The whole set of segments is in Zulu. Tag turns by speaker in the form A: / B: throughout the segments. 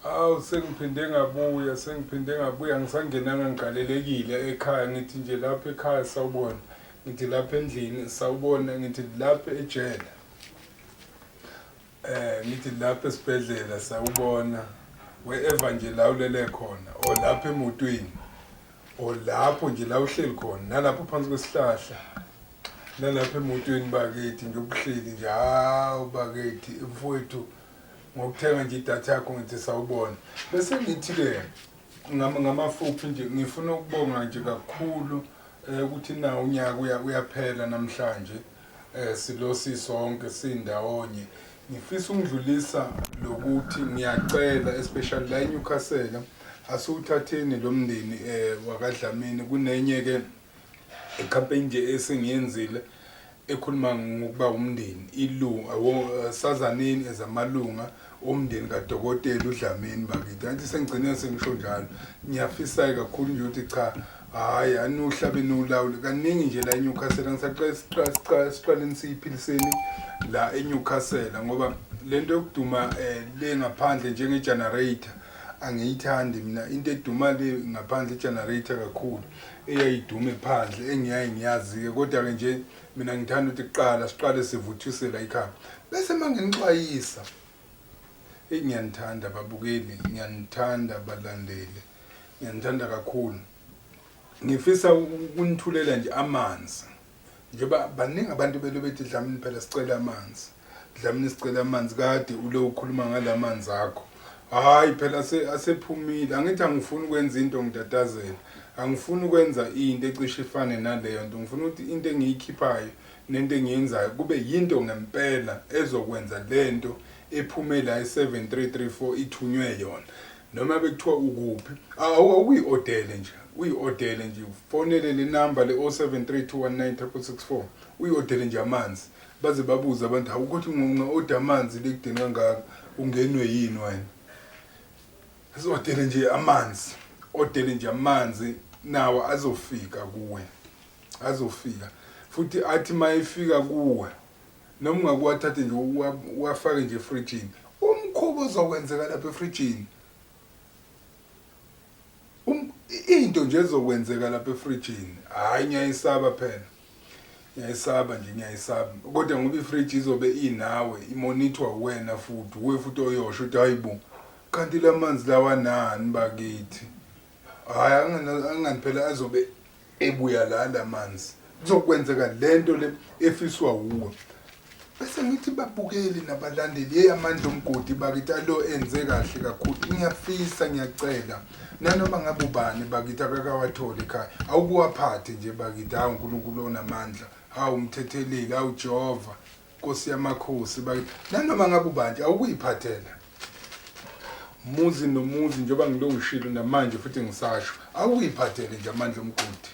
A: Awu sengiphinde ngabuya, sengiphinde ngabuya ngisangenanga ngigalelekile ekhaya ngithi nje lapha ekhaya sawubona, ngithi lapha endlini sawubona, ngithi lapha ejele. Eh ngithi lapha esibhedlela sawubona wherever nje la ulele khona or lapha emotweni or lapho nje la uhleli khona nalapho phansi kwesihlahla nalapha emotweni bakithi nje ubuhleli nje hawu bakithi mfowethu ngokuthenga nje idatha yakho ngithi sawubona bese ngithi-ke ngamafuphi nje ngifuna ukubonga nje kakhulu eh, ukuthi na unyaka uyaphela namhlanje eh silo sisonke sindawonye ngifisa ukudlulisa lokuthi ngiyacela especially la eNewcastle asiwuthatheni lo mndeni eh wakaDlamini kunenye ke icampaign nje esengiyenzile ekhuluma ngokuba umndeni ilunga sazaneni ezamalunga omndeni kadokotela uDlamini bakithi angithi sengigcine sengisho njalo ngiyafisa kakhulu nje ukuthi cha hhayi anuhlabe niwulawule kaningi nje la eNewcastle ngisaqala siqaleni siyiphiliseni la eNewcastle ngoba lento yokuduma um le ngaphandle njenge-generator angiyithandi mina into eduma le ngaphandle i-generator kakhulu eyayidume phandle engiyaye ngiyazi-ke kodwa-ke nje mina ngithanda ukuthi kuqala siqale sivuthise la ikhaya bese uma nginixwayisa eyi ngiyanithanda babukeli ngiyanithanda balandeli ngiyanithanda kakhulu ngifisa ukunithulela nje amanzi njengoba baningi abantu belo bethi dlamini phela sicela amanzi dlamini sicela amanzi kade ule ukhuluma ngala manzi akho hayi phela asephumile angithi angifuni ukwenza into ngitatazela angifuni ukwenza into ecishe ifane naleyo nto ngifuna ukuthi into engiyikhiphayo nento engiyenzayo kube yinto ngempela ezokwenza lento ephume la e-7334 ithunywe yona noma bekuthiwa ukuphi awuyi-odele nje uyi-odele nje ufonele le namba le 0732196664 uyi-odele nje amanzi baze babuze abantu hawu ukuthi unga-oda amanzi lekudeni kangaka ungenwe yini wena odele nje amanzi odele nje amanzi nawo azofika kuwe azofika futhi athi mayefika kuwe noma ungakuwathathe nje uwafake nje efrijini umkhuba ozokwenzeka lapha efrijini um, into nje ezokwenzeka lapha efrijini hhayi ngiyayisaba phela ngiyayisaba nje ngiyayisaba kodwa ngoba ifriji izobe inawe imonithwa wena futhi uwe futhi oyosho ukuthi hayi bo kanti la manzi lawa nani bakithi hhayi angani phela azobe ebuya la lamanzi kuzokwenzeka lento le efiswa wuwe bese ngithi babukeli nabalandeli hey amandla omgodi bakithi alo enze kahle kakhulu ngiyafisa ngiyacela nanoma ngabe ubani bakithi akakawatholi ekhaya awukuwaphathe nje bakithi hawu uNkulunkulu onamandla hawu umthetheleli hawu Jehova Nkosi yamakhosi bakithi nanoma ngabe ubani awukuyiphathela muzi nomuzi njengoba ngilo ngishilo namanje futhi ngisasho awukuyiphathele nje amandla omgodi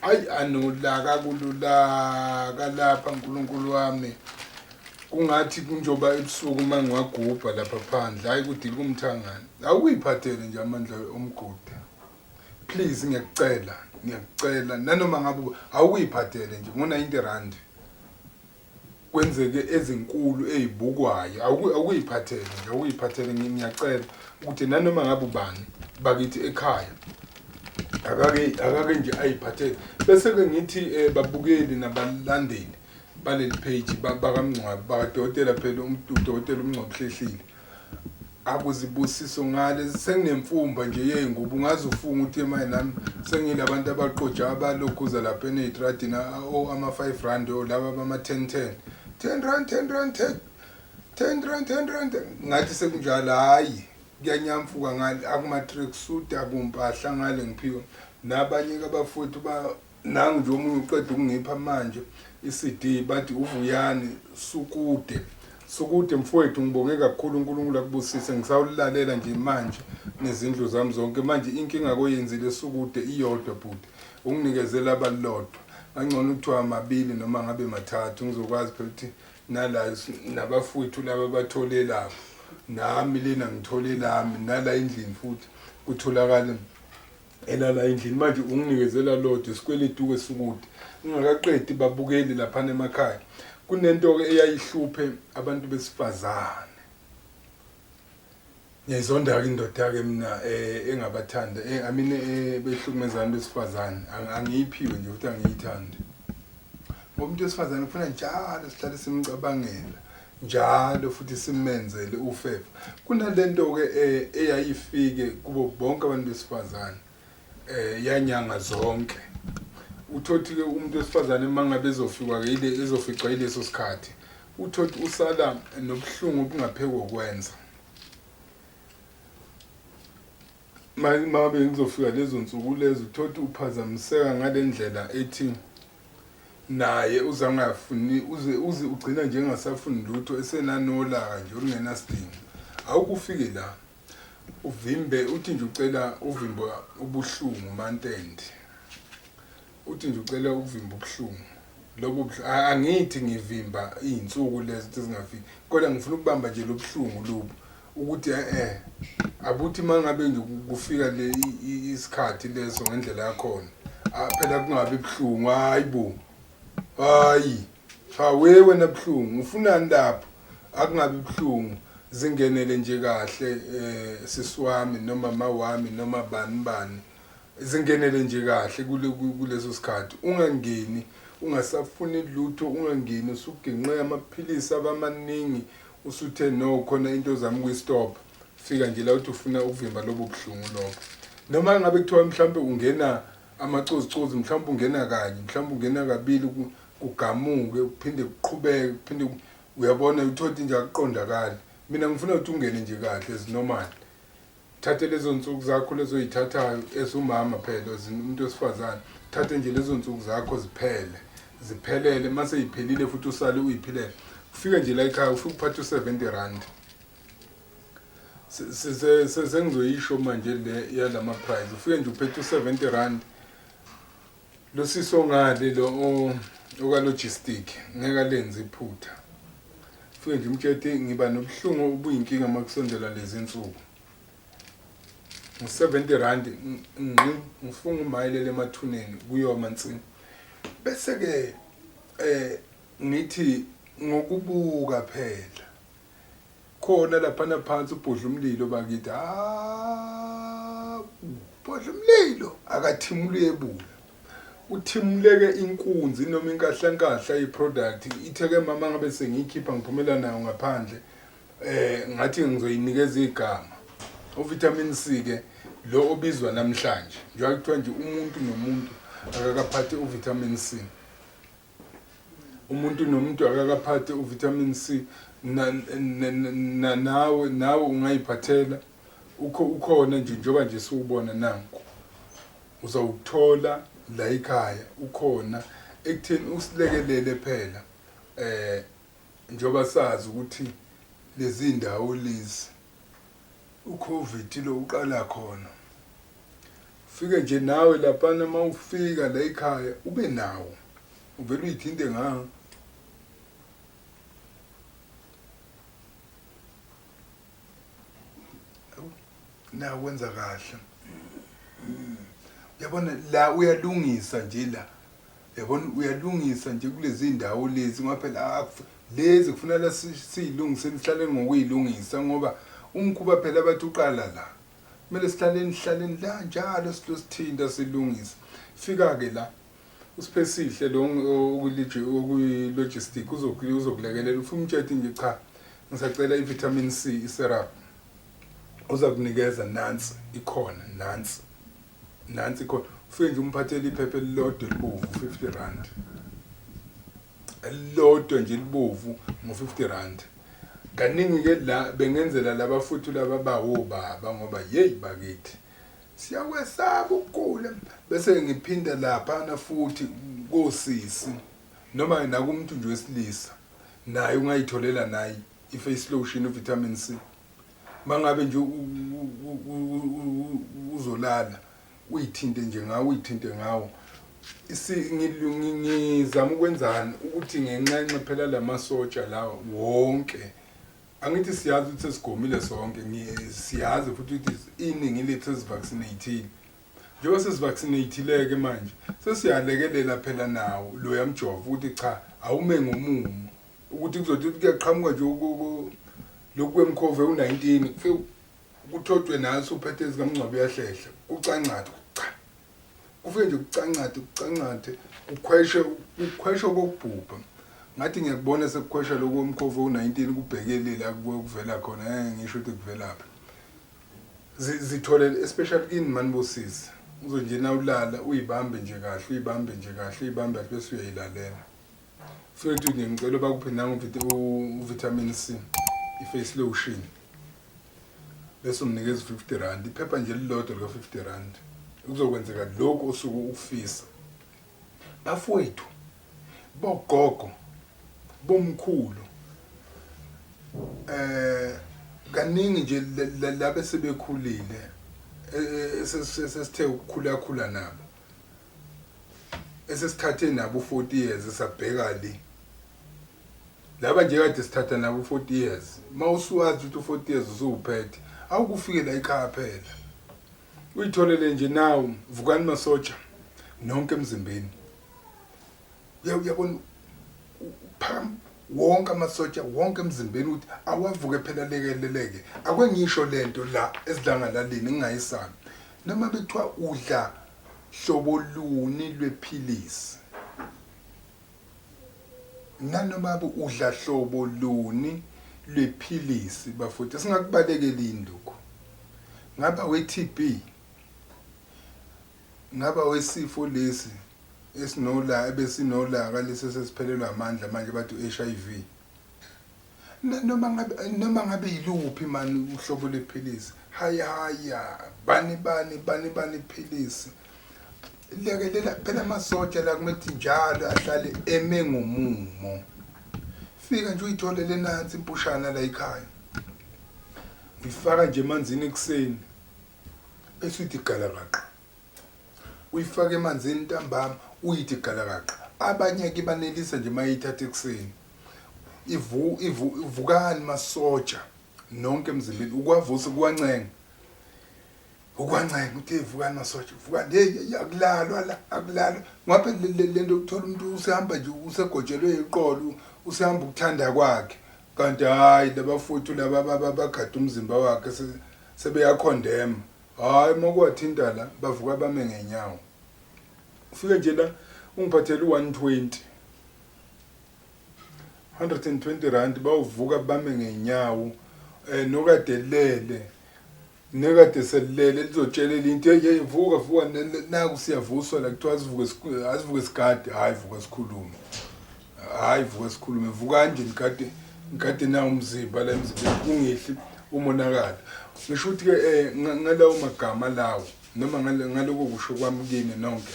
A: ayi anolaka kululaka lapha nkulunkulu wami kungathi kunjoba ebusuku uma ngiwagubha lapha phandle hayi kudilika umthangana awukuyiphathele nje amandla omgodi please ngiyakucela ngiyakucela nanoma ngabe awukuyiphathele nje ngo-90 rand kwenzeke ezinkulu ey'bukwayo awukuyiphathele nje awukuyiphathele ngiyacela ukuthi nanoma ngabe ubani bakithi ekhaya akake akake nje ayiphathele bese-ke ngithi um babukeli nabalandeli baleli page bakamngcwabi bakadokotela phela udokotela umngcwabi hlehlile Akuzibusiso ngale senginemfumba nje yey'ngubo ungaze ufunga ukuthi manje nami sengilabantu abaqoja abalokhuza lapha eney'tradini ama-five rand o laba bama-ten ten ten rand ten rand ten ten rand ten rand ngathi sekunjalo hhayi kuyanyamfuka ngale akuma-track suit akumpahla ngale ngiphiwe nabanye-ke abafowethu Nangu nje omunye uqeda ukungipha manje i-CD bathi uvuyani sukude sukude mfowethu ngibonge kakhulu uNkulunkulu akubusise ngisawulalela nje manje nezindlu zami zonke manje inkinga koyenzile sukude iyodwa bhuti unginikezela abalodwa angcono kuthiwa mabili noma ngabe mathathu ngizokwazi phela ukuthi nala nabafowethu laba bathole lapho nami lena ngithole lami nala endlini futhi kutholakale elala endlini manje unginikezela lodwa isikweletu ke sukude ngingakaqedi babukeli laphana emakhaya kunento ke eyayihluphe abantu besifazane Ngiyayizonda-ke indoda-ke mina engabathanda, I mean behlukumezana besifazane. Angiyiphiwe nje futhi angiyithandi. Ngoba umuntu wesifazane kufuna njalo sihlale simcabangela, njalo futhi simenzele ufeva. Kunalento-ke eyayifike kubo bonke abantu besifazane yanyanga zonke. Uthothi-ke umuntu wesifazane uma ngabe ezofikwa-ke yile ezoficwa yileso sikhathi, uthothi usala nobuhlungu obungaphekwa ukwenza. Uma ngizofika lezo nsuku lezo uthole uphazamiseka ngale ndlela ethi naye uze angafuni uze uze ugcina nje engasafuni lutho esenanolaka nje olungenasidingo. Awukufike la uvimbe uthi nje ucela uvimba ubuhlungu mantende. Uthi nje ucela ukuvimba ubuhlungu lobo buhlungu angithi ngivimba izinsuku lezi ukuthi zingafiki kodwa ngifuna ukubamba nje lobuhlungu lobu ukuthi eh eh abuthi mangabe nje kufika le isikhathi leso ngendlela yakhona phela kungabi buhlungu hayi bo hayi cha we wena buhlungu ufunani lapho akungabi buhlungu zingenele nje kahle eh sisi wami noma ma wami noma bani bani Zingenele nje kahle kuleso sikhathi, ungangeni ungasafuni lutho, ungangeni usuginqe amaphilisi abamaningi, usuthe no khona into ozama ukuyistopha. Fika nje la uthi ufuna ukuvimba lobo buhlungu lobo. Noma ngabe kuthiwa mhlawumbe ungena amacozicozi, mhlawumbe ungena kanye, mhlawumbe ungena kabili, kugamuke, kuphinde kuqhubeke, kuphinde uyabona uthole ukuthi nje akuqondakali. Mina ngifuna ukuthi ungene nje kahle as normal. Thathe lezo nsuku zakho lezo oyithathayo as umama phela as umuntu wesifazane, thathe nje lezo nsuku zakho ziphele, ziphelele mase yiphelile futhi usale uyiphilele. Ufike nje la ekhaya ufike uphathe u-70 rand. Sengizoyisho manje le yalama price. Ufike nje uphethe u-70 rand. Lo sisi ongale lo oka logistic ngeke alenze iphutha. Fike nje umtshete ngiba nobuhlungu obuyinkinga uma kusondela lezi nsuku. Ngo-70 rand ngqi ngifunga umayelele emathuneni kuyoma nsini. Bese ke ngithi ngokubuka phela Khona laphana phansi ubhodla umlilo bakithi. Ah, ubhodla umlilo akathimuli uyebula. Uthimuleke inkunzi noma inkahlankahla ye-product ithe-ke mama ngabe sengiyikhipha ngiphumela nayo ngaphandle ngathi ngizoyinikeza igama. Uvitamin C ke lo obizwa namhlanje njengoba kuthiwa nje umuntu nomuntu akakaphathi uvitamin C. Umuntu nomuntu akakaphathi uvitamin C na, nawe nawe ungayiphathela ukho ukhona nje njengoba nje siwubona nanku uzawuthola la ekhaya ukhona ekutheni usilekelele phela njengoba sazi ukuthi lezi ndawo lezi uCovid lo uqala khona. Ufike nje nawe laphana uma ufika la ekhaya ube nawo uvele uyithinte ngawo. Na wenza kahle. Uyabona la uyalungisa nje la. Yabona uyalungisa nje kulezi ndawo lezi ngoba phela lezi kufuneka siyilungise sihlale ngokuyilungisa ngoba umkhuba phela bathi uqala la. Kumele sihlaleni hlaleni la njalo silosithinta silungise. Fika ke la uSiphesihle lo okuyi-logistic uzokulekelela ufuna umtshete nje cha ngisacela i-vitamin C i-syrup uzakunikeza nansi ikhona nansi nansi ikhona ufike nje umphathele iphepha elilodwa elibovu 50 rand elilodwa nje elibovu ngo-50 rand kaningi ke la bengenzela laba futhi laba bawobaba ngoba yeyi bakithi siyakwesaba ukugula bese ngiphinda laphana futhi kosisi noma nakumuntu nje wesilisa naye ungayitholela naye i-face lotion u-vitamin C mangabe nje uzolala uyithinte nje ngawo uyithinte ngawo ngizama ukwenzani ukuthi ngenxenxe phela lamasotsha lawa wonke angithi siyazi ukuthi sesigomile sonke siyazi futhi ukuthi iningi lethu sesivaccinated njengoba sesivaccinated-ke manje sesiyalekelela phela nawo loya mjovo ukuthi cha awume ngomumo ukuthi kuzothi kuyaqhamuka nje lokhu kwemkhova u-19 kufike Kuthotshwe naso uphethe ezikamngcwabo uyahlehla kucancathe cha kufike nje kucancathe kucancathe kukhweshe kukhweshe kokubhubha ngathi ngiyakubona sekukhwesha lokhu komkhovu u-19 kubhekele la kuvela khona ngeke ngisho ukuthi kuvelaphi zitholele especially kini mani bosisi uzo nje nawulala uyibambe nje kahle uyibambe nje kahle uyibambe kahle bese uyayilalela futhi nje ngicela bakuphe nangu uvitamin C i-face lotion bese umnikeza u-50 rand iphepha nje lilodwa lika-50 rand kuzokwenzeka lokhu osuke ukufisa bafowethu bogogo bomkhulu eh kaningi nje labe sebekhulile esesithe ukukhula khula nabo esesithathe nabo 40 years sabheka le laba nje kade sithatha nabo 40 years mawusuwazi ukuthi u40 years usuwuphethe awukufike la ekhaya phela uyitholele nje nawu vukani masotsha nonke emzimbeni uyabona phakama wonke amasotsha wonke emzimbeni ukuthi awavuke phela lekeleleke ake ngisho lento la esidlangalaleni ngingayisabi noma bekuthiwa udla hlobo luni lwephilisi nanoma udla hlobo luni lwephilisi bafowethu singakubalekelini lokhu ngaba we-TB ngaba wesifo lesi esinolaka ebesinolaka lesi esesiphelelwa amandla manje bathi u-HIV noma ngabe noma ngabe yiluphi mani uhlobo lwephilisi haya haya bani bani bani bani philisi lekelela phela amasotsha la kumele njalo ahlale eme ngomumo fika nje uyitholele nansi impushana la ekhaya uyifaka nje emanzini ekuseni bese uthi galakaqa uyifake emanzini ntambama uyithi galakaqa abanye ke banelisa nje mayithatha ekuseni ivu ivu ivukani masotsha nonke emzimbeni ukwavusa kuwancenga ukwancenga uthi vukani masotsha vukani hey akulalwa la akulalwa ngoba lento ukuthola umuntu usehamba nje usegotshelwe iqolo usehamba ukuthanda kwakhe kanti hayi labafuthu laba bagada umzimba wakhe sebeyakhondema hayi uma kuwathinta la bavuka bame ngenyawo ufike nje la ungiphathele u-120 120 rand bawuvuka bame ngenyawo eh nokadelele nekade selilele lizotshelela into hey hey vuka vuka naku siyavuswa la kuthiwa asivuke asivuke sigade hayi vuka sikhulume hayi vuka sikhulume vuka nje ngigade ngigade na umzimba la emzimbeni kungehli umonakalo ngisho ukuthi ke eh, ngalawo magama lawo noma ngaloko kusho kwami kini nonke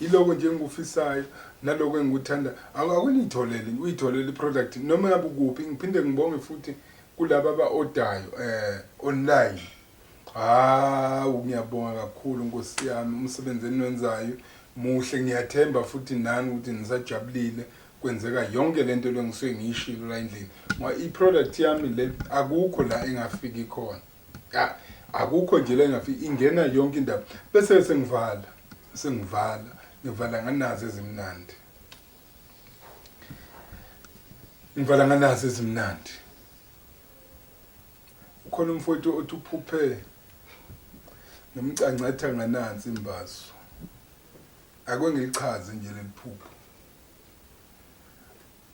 A: yiloko nje engikufisayo naloko engikuthanda akunitholele uyitholele i-product noma ngabe ukuphi ngiphinde ngibonge futhi kulaba aba-odayo eh online hawu ngiyabonga kakhulu nkosi yami umsebenzi eniwenzayo muhle ngiyathemba futhi nani ukuthi nisajabulile kwenzeka yonke lento le ngisuke ngiyishilo la endlini ngoba i-product yami le akukho la engafiki khona akukho nje la engafiki ingena yonke indaba bese sengivala sengivala ngivala nganazo ezimnandi ngivala nganazo ezimnandi ukhona umfowethu othi uphuphe nomcancatha nganansi imbazo ake ngilichaze nje leli phupho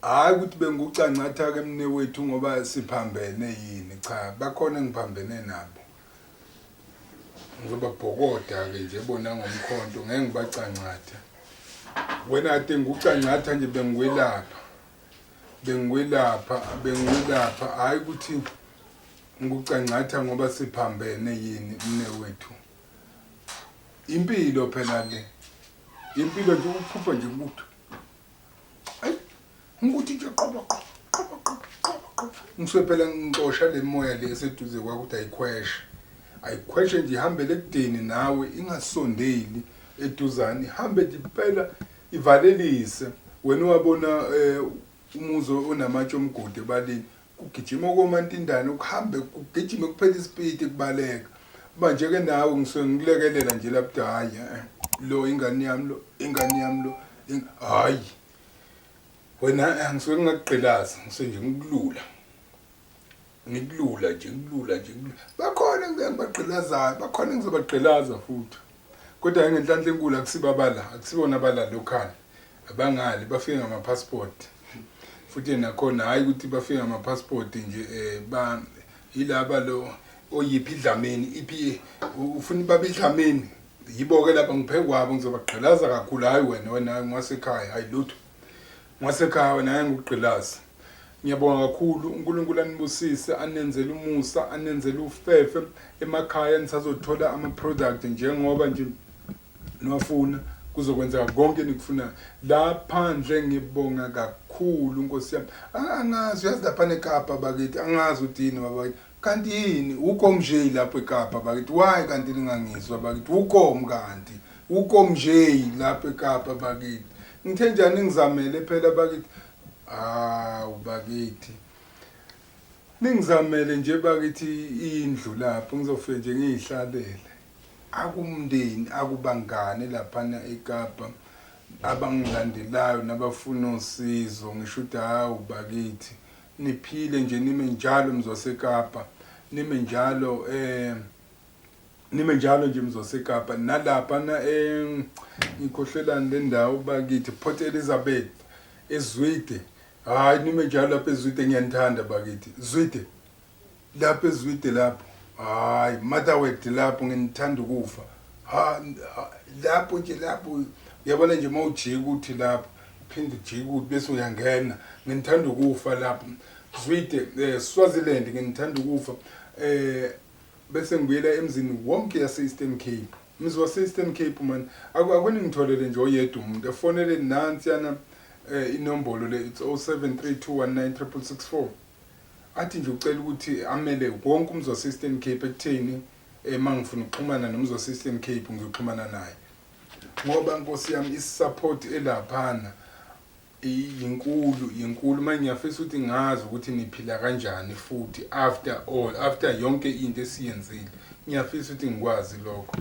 A: Hhayi ukuthi bengucancatha-ke mnewethu ngoba siphambene yini, cha bakhona engiphambene nabo. Ngizobabhokoda-ke nje bona ngomkhonto ngeke ngibacancathe. Wena kade ngikucancatha nje bengikwelapha, bengikwelapha, bengikwelapha, hhayi ukuthi ngikucancatha ngoba siphambene yini mnewethu. Impilo phela le, impilo nje ukuphupha nje ukuthi ayi ngikuthi nje qobo qobo qobo qobo qobo qobo ngisuke phela ngixosha le moya le eseduze kwakho ukuthi ayikhweshe ayikhweshe nje ihambele ekudeni nawe ingasondeli eduzane ihambe nje impela ivalelise wena wabona eh, umuzi onamatshe omgodi ebaleni kugijima okomantindane kuhambe kugijime kuphela isipidi kubaleka manje ke nawe ngisuke ngikulekelela nje lapho hayi eh, lo ingane yami lo ingane yami lo hayi wena eh, ngisuke ngingakugqilaza ngisuke nje ngikulula ngikulula nje ngikulula nje bakhona Bakhona engibagqilazayo, bakhona engizobagqilaza futhi. Kodwa ngenhlanhla enkulu akusibo abala, akusibona abala local. Abangali bafike ngama-passport. Futhi nakhona hhayi ukuthi bafike ngama-passport nje um ba yilaba lo oyiphi idlamini iphi ufuna ibaba idlamini yibo-ke lapha ngiphe kwabo ngizobagqilaza kakhulu hhayi wena wena ngwasekhaya hhayi lutho ngwasekhaya wena hhayi ngikugqilaza ngiyabonga kakhulu uNkulunkulu anibusise anenzele umusa anenzele ufefe emakhaya nisazothola ama-product njengoba nje niwafuna kuzokwenzeka konke enikufunayo la phandle ngibonga kakhulu nkosi yami angazi uyazi lapha nekapa bakithi angazi ukuthi yini bakithi kanti yini ukomnje lapho ekapa bakithi why kanti ningangizwa bakithi ukom kanti ukomnje lapho ekapa bakithi ngithe njani ngizamele phela bakithi hawu bakithi ningizamele nje bakithi indlu lapho ngizofike nje ngiyihlalele Akumndeni, akubangani laphana eKapa abangilandelayo nabafuna usizo ngisho ukuthi hawu bakithi niphile nje nime njalo mzwaseKapa nime njalo eh nime njalo nje mzwaseKapa nalapha na eh ngikhohlelani le ndawo bakithi Port Elizabeth eZwide hayi nime njalo lapha eZwide ngiyanithanda bakithi Zwide Lapho eZwide lapho. Hayi, motherword lapho nginithanda ukufa. Ha lapho nje lapho uyabona nje mawujika uthi lapho uphinde ujike ukuthi bese uyangena nginithanda ukufa lapho. Zwide eh, Swaziland nginithanda ukufa. Eh bese ngibuyela emzini wonke yase Eastern Cape. Mzi wase Eastern Cape man akuni ngitholele nje oyedwa umuntu efonele nansi yana eh, inombolo le it's 0732196664. Athi nje ucela ukuthi amele wonke umzi wase-Eastern Cape ekutheni uma eh, ngifuna ukuxhumana nomzi wase-Eastern Cape ngizoxhumana naye ngoba nkosi yami i-support elaphana yinkulu yinkulu manje ngiyafisa ukuthi ngazi ukuthi niphila kanjani futhi after all after yonke into esiyenzile ngiyafisa ukuthi ngikwazi lokho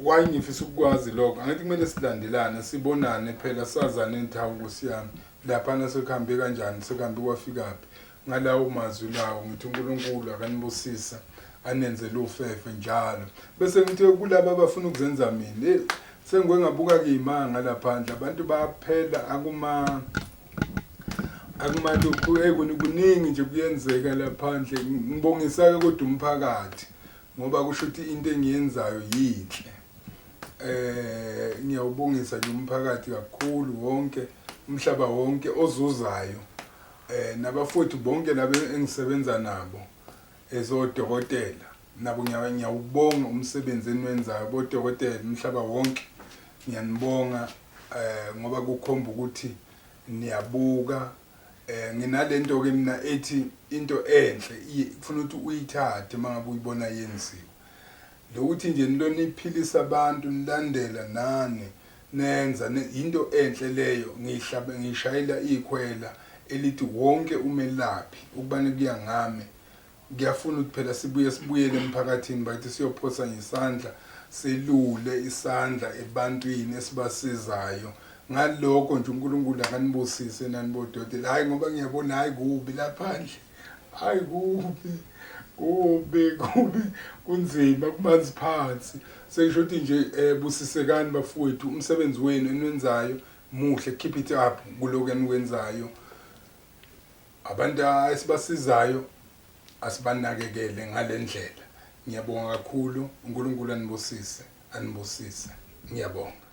A: why ngifisa ukukwazi lokho angithi kumele silandelane sibonane phela sazane nithawu nkosi yami Laphana sekuhambe kanjani sekuhambe kwafikaphi ngalawo mazwi lawo ngithi uNkulunkulu akanibusisa anenzele ufefe njalo bese ngithi kulaba abafuna ukuzenza mina hey sengike ngabuka kuyimanga laphandle abantu baphela akuma akumalokhu hey kuningi nje kuyenzeka laphandle ngibongisa ke kodwa umphakathi ngoba kusho ukuthi into engiyenzayo yinhle eh ngiyawubongisa nje umphakathi kakhulu wonke umhlaba wonke ozuzayo eh nabafowethu bonke laba engisebenza nabo ezodokotela nabo ngiyawubonga umsebenzi eniwenzayo bodokotela umhlaba wonke ngiyanibonga eh ngoba kukhomba ukuthi niyabuka eh nginalento ke mina ethi into enhle kufuna ukuthi uyithathe mangabe uyibona yenziwa Lokuthi nje niloniphilisa abantu nilandela nani nenza into enhle leyo ngihlabe ngishayela ikhwela elithi wonke umelaphi ukubane kuya ngami kuyafuna ukuthi phela sibuye sibuyele emphakathini bakithi siyophosa ngesandla selule isandla ebantwini esibasizayo ngalokho nje uNkulunkulu akanibusise nani bododela hayi ngoba ngiyabona hayi kubi laphandle hayi kubi kubi kubi kunzima kumanzi phansi sengisho ukuthi nje eh, busisekani bafowethu umsebenzi wenu eniwenzayo muhle keep it up kuloko enikwenzayo abantu esibasizayo asibanakekele ngalendlela ngiyabonga kakhulu uNkulunkulu anibusise anibusise ngiyabonga.